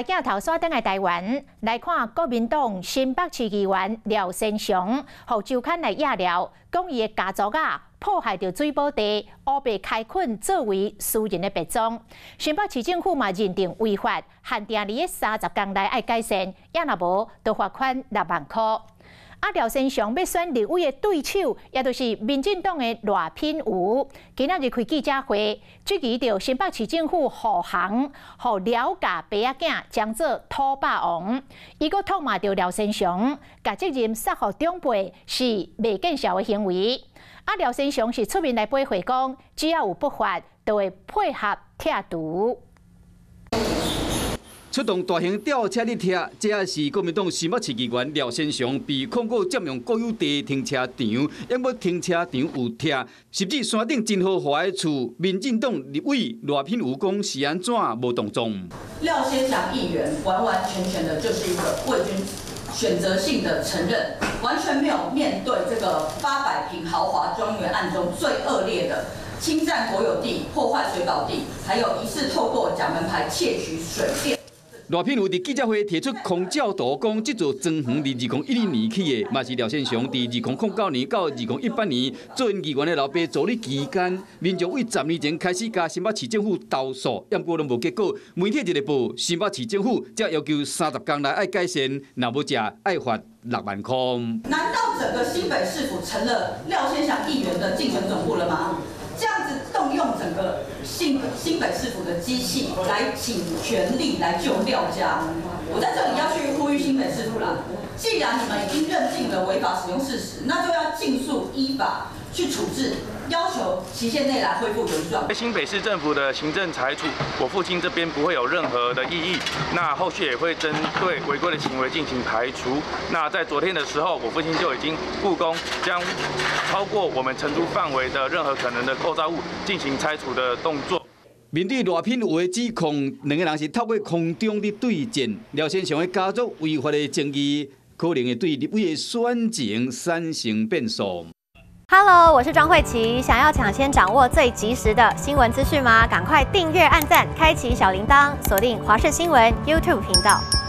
來鏡頭煞轉來台灣來看，國民黨新北市議員廖先祥，予周刊來掖料，講伊的家族啊破壞著水保地，烏白開墾作為私人的別莊。新北市政府嘛認定違法，限定佇咧30工內愛改善，抑若無，就罰款6萬箍。啊，廖先祥欲選立委的對手，也就是民進黨的賴品妤，今仔日開記者會，質疑著新北市政府護航，予廖家爸仔囝將做土霸王，伊閣唾罵著廖先祥，共責任卸予長輩是袂見笑的行為。啊，廖先祥是出面來回話講，只要有不法，就會配合拆除。出動大型吊車咧拆，這是國民黨新北市議員廖先祥被控告佔用國有地停車場，猶閣停車場有拆，甚至山頂真豪華的厝，民進黨立委賴品妤講是按怎無動作？廖先祥議員完完全全的就是一個偽君子，選擇性的承認，完全沒有面對這個800坪豪華莊園案中最惡劣的侵佔國有地、破壞水保地，還有疑似透過假門牌竊取水電。賴品妤佇記者會提出空照圖，講這座莊園佇2012年起的，嘛是廖先祥佇2009年到2018年做𪜶議員的老爸助理期間，民眾對10年前開始共新北市政府投訴，毋過攏無結果。媒體一个報，新北市政府才要求30工內愛改善，若無者愛罰6萬箍。難道整個新北市府成了廖先祥議員的競選總部了嗎？這樣子動用整個新北市府的機器來傾全力來救廖家，我在這裡要去呼籲新北市府啦。既然你們已經認定了違法使用事實，那就要盡速依法去處置，要求期限內來恢復原狀。新北市政府的行政裁處，我父親這邊不會有任何的異議。那後續也會針對違規的行為進行排除。那在昨天的時候，我父親就已經僱工將超過我們承租範圍的任何可能的構造物進行拆除的動作。面對賴品妤的指控，兩个人是透過空中佇對戰。廖先祥的家族違法的爭議，可能會對立委的選情產生變數。 Hello，我是莊慧琪。想要搶先掌握最及時的新聞資訊嗎？趕快訂閱、按讚、開啟小鈴鐺，鎖定華視新聞 YouTube 頻道。